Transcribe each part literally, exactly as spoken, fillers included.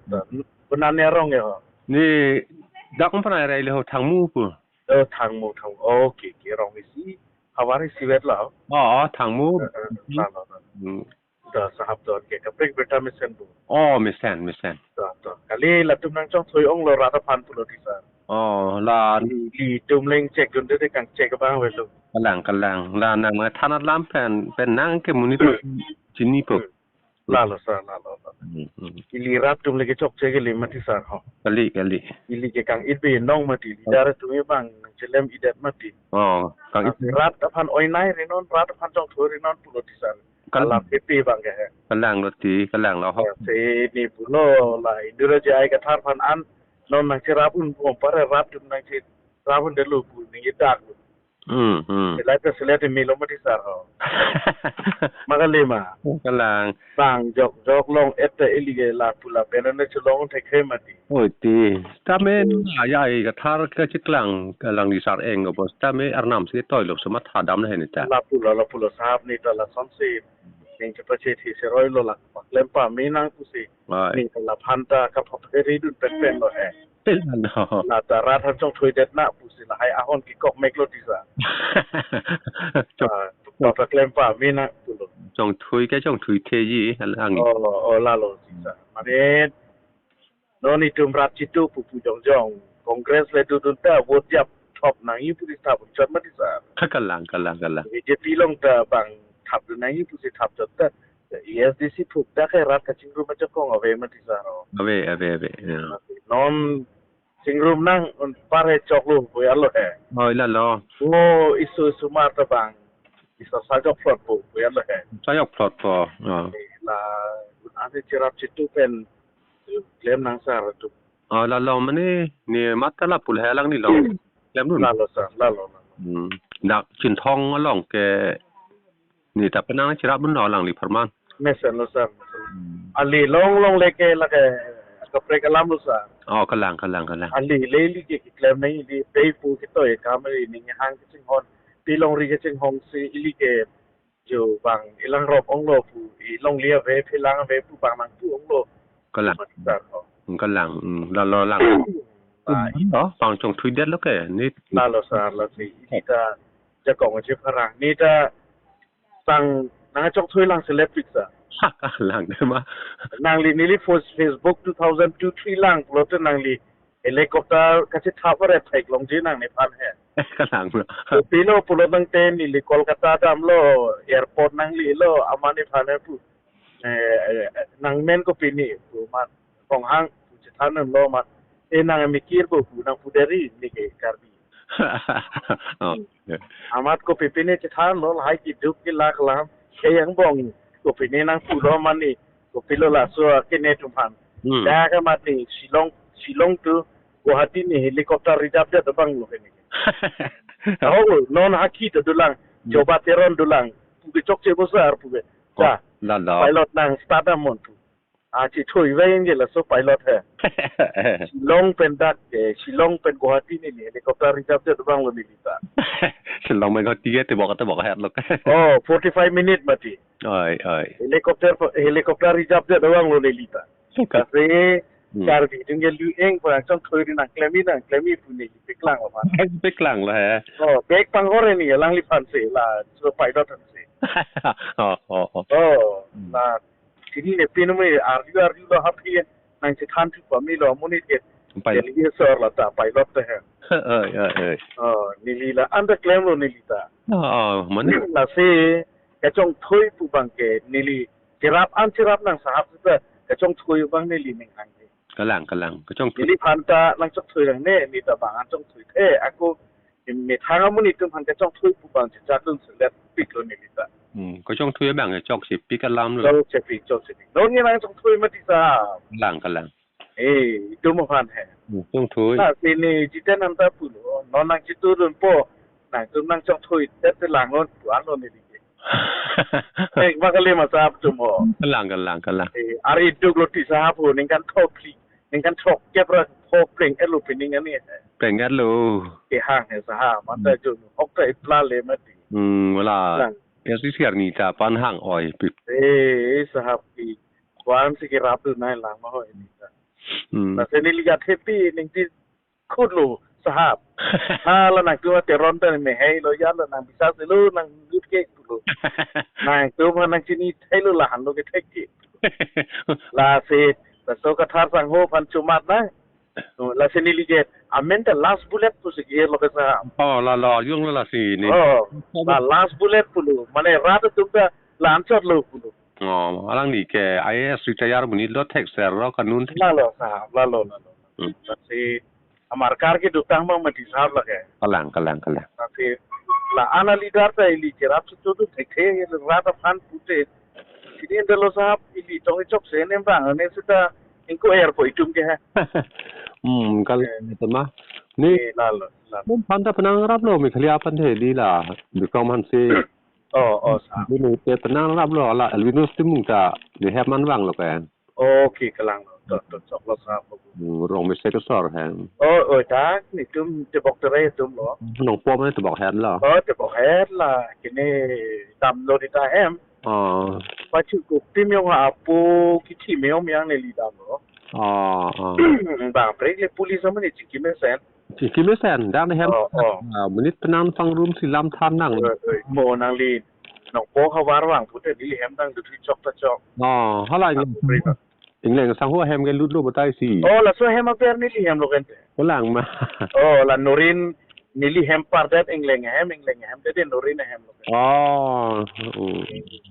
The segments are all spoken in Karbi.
Ta, hmm. Kunan ne arong ya? Ne dak umpan ai rai le ho Thangmu pu. Oh, Thangmu, Thangmu. Okay, okay, arong isi. Havar isi vet la ho. Oh, oh, Thangmu. Eh, eh, la, la, la. Hmm. Ta sahap don ke kaprek berta mesen pu. Oh, mesen, mesen. Ta, ta. Kali latum nangchongthui onglo rat aphan pulo ti sir. Oh, la. Li, litum leng check dun de kangcheck abang avelo. Kalang, kalang. La nang ma thanat lam pen, pen nang ke monit chinipo. Hmm. Lalo sir, lalo, lalo. Hmm, hmm. Ili rat atum le kechokche kali mati sir ho. Kali, kali. Ili ke kang-it binong mati, ili dar atum abang nangchelem-idet mati. Oh, kang-it. Ah, rat aphan oinai rinon, rat aphan chongthui rinon pulo ti sir. Kal- Alam pipi abang ke he. Kalanglo ti, kalanglo ho. Ya, si ne pulo la Indira J I Kathar aphan an non nangcherap un bom pare rat atum nangcherap un detlo pu ning idak lo. Hmm, hmm. Selet ke selet melo mati sir ho. Ma kali ma. Kalang. Bang jok jok long-et te ili ke lapu lapen ne chelong thekthe mati. Oi ti. Tame Hmm. J I Kathar kacheklang alangli sar-eng ko bos. Tame arnam si toilo semat hadam na he ne ta. Lapulo, lapulo sahap ne ta lasonsi. Ning chepache thi seroi lo la paklem pame nang pusi. Ai. Ne ta laphan ta kaphapheri dun pen pen lo he. Lalo. La ta rat aphan chongthui det na pusi lahai ahon kekok meklo ti sir. Chong- Ah, pa paklem pame nang pulo. Chongthui ke chongthuitheji, alang. Oh, oh, lalo ti sir. Mane non itum rat chitu pupu jongjong. Congress le dudun ta vote jap thap nangji pu ti thap chot mati sir. Kalang, kalang, kalang. B J P along ta bang thap dun nangji pusi thap chot ta. A S D C phuk ta ke rat kachingrum ajakong ave mati sir ho. Ave, ave, ave. Ya. Non chingrum nang un pare choklo pu alo he. Oi, lalo. Ngo isu isu mar ta bang. Isu sajok phlot pu pu alo he. Sajok phlot po. Oh. La un ane cherap chitu pen klem nang sir tu. Oh, lalo mane ne mat ta lapu le alangli long. Klem dun. Lalo sir, lalo, lalo. Hmm. Dak Chinthong along ke ne ta penang cherap dun lo alangli apharman. Mesen lo sir. Hmm. Ali long long le ke la ke kaprek alam lo sir. Oh, kalang, kalang, kalang. Ali le ili ke klem nang ili pei pu ketoy kam ili ning hang kachinghon. Pi longri kachinghon si ili ke jo bang ilang rop onglo pu, ilong lia ave, phelang ave pu bang nangpu onglo. Kalang. Mati sir ho. Kalang, hmm, lalo lang. La, hmm, oh, bang chongthui det lo ke, ne. Lalo sir, la si, ini ta, jakong aje pharang. Ne ta, sang, nangchongthui lang selet pik sir. Ha, kalang de ma. Nangli neli Face-, Facebook two thousand two three lang, pulote nangli helicopter kachethap ret thek longji nang nephan he. Kalang lo. Kopilo pulo tangte neli Kolkata damlo, airport nanglelo, amat nephan he pu. Eh, eh, nang men kopine pu mat Ronghang pu chethan lo mat. Eh, nang amikir pu pu nang pu deri ne ke Karbi. Oh, ya. Amat kopine chethan lo lahai keduk kelak alam. Ke angbong kopine nangpulo mane. Kopilo laso akene atum aphan. Hmm. Dak amat ne Shillong, Shillong to Guwahati ne helicopter reserve det abang lo kene. Oh, non haki ta dolang, Hmm. Choba Teron dolang. Pu ke chokche bo sir pu ke. Oh, ta, lalo. Pilot nang start damnon pu. Ah, chithui veng ke laso pilot he. Shillong pen dak, eh, Shillong pen Guwahati ne helicopter reserve det abang lo neli ta. Shillong pen Guwahati ke tebok tebok het lo. Oh, forty-five minute mati. Oi, oi. Helicopter, helicopter reserve det abang lo neli ta. Suka. Kasi, Hmm. Karbi atum ke lu-eng pu nangchongthui ri nang klem-i nang klem-i pu neli paklang lo ma. Paklang lo he. Oh, bag panghor ni alangliphan si la, so pilot aphan si. Oh, oh, oh. Oh, Hmm. La, sini ne pin me arju arju lo haphi nangchethan thu pamelo amonit ke. Pilot. Delhi sir la ta pilot ta he. Oi, oi, oi. Oh, neli la anta klem lo neli ta. Oh, oh, mane? Lasi kachongthui pu abang ke neli cherap an cherap nang sahap seta kachongthui abang neli ning hang ke. Kalang, kalang. Kachongthui. Neliphan ta nangchongthui nangne, ne ta bang an chongthuithe, ako methang amonit atum aphan kachongthui pu abang chechak dun selet pik lo neli ta. Hmm, kachongthui abang ke chokche pik alam lo. Chokche pik, chokche pik. Non nge nangchongthui mati sir. Kalang, kalang. Eh, itum aphan he. Hmm, chongthui. Lasi ne Jiten anta pulo, non nangchitu dunpo, nangtum nangchongthui det te langnon pu anlo neli ke. Eh, ma kali ma sahap atum ho. Kalang, kalang, kalang. Eh, ar iduk lo ti sahap ho, ningkan throphli, ningkan throkkep ra pho preng-et lo pining ani he. Preng-et lo. Kehang he sahap, anta Hmm. Jo, ok ta ipla le mati. Hmm, wala. Lang. Esi siar ni ta pan hang oi pik. Eh, sahap ki. Kwan si kerap tu nai lang ma ho ini ta. Hmm. Lasi neli jat happy ningje khutlo sahab. Hala nangtum Teron ta mehai lo ya lo nang bisa selo nang lut ke pulo. Nangtum aphan nangchini thailo lahenlo ke thek ke. Lasi laso Kathar sangho aphan chomat nang. Oh, lasi neli ke amen ta last bullet pusi ke lo ke sahab. Oh, la lo, jonglo lasi ne. Oh, la last bullet pulo. Mane rat atum ta la-anchotlo pulo. Oh, alangli ke I A S retire monit lo thekser lo kanun thek. Lalo sahab, lalo, lalo. Hmm. Lasi amarkar kedotang abang mati sahab lake. Kalang, kalang, kalang. Lasi la-an aleader ta ili cherap chutu thekthe rat aphan pute. Sini endalo sahab ili tong ichok se nem bang ne seta ingko er po itum ke ha. Hmm, kal Eh. Tema. Ne Eh, lalo, lalo. Pon aphan ta penang raplo Meghalaya aphan the di la. Bikram Hanse. Oh, oh, sahab. Dulu te penang raplo la Albinus Timung ta ne hem man vanglo ke. Okay, kalang lo. To, to, choklo sahab. Hmm, rong mese kesor hem. Oh, oh, ta, netum tebok terai atum lo. Nongpo mane tebok hem lo. Oh, tebok hem la. Kini damlo di ta hem. Oh. Pachu ko pimyong apo kithi meyong yang neli damlo. Oh, oh. Bang prek le police mane chingki mesen. Chingki mesen, dak ne hem. Oh, oh. Ah, monit penang pangrum si lam than nang. Oi, oi, mo nangli nongpo havar vang pute neli hem dang duthui chok ta chok. Oh, hala Ah, ingleng, putri ta. Ingleng sangho hem ke lutlo batai si. Oh, laso hem aber neli hem lo kente. Ulang ma. Oh, la Norin neli hem pardet ingleng hem, ingleng hem dede Norin hem lo kente. Oh, oh.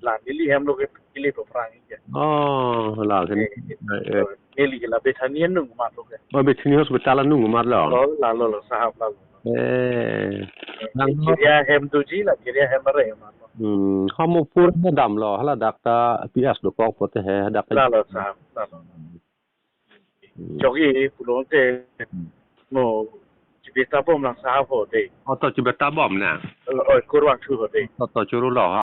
La neli hem lo ke kili to prang ke. Oh, la ken. Eh, Eh, eh. Neli ke la Bethany anung mat lo ke. Oh, Bethany Hospital anung mat lo. Lo, lalo lo, sahab lalo. Eh. Nang Kiria hem doji la, kiria hem are mat lo. Hmm, ha mo pur na damlo, hala dak ta P S dokok pute he, dak ta Lalo, sahab, lalo. Hmm. Jogi pulote Hmm. mo chibeta bom lang sahab ho de. Oh, to chibeta bom na. Oi, kurang chu ho de. To, to churu lo ha.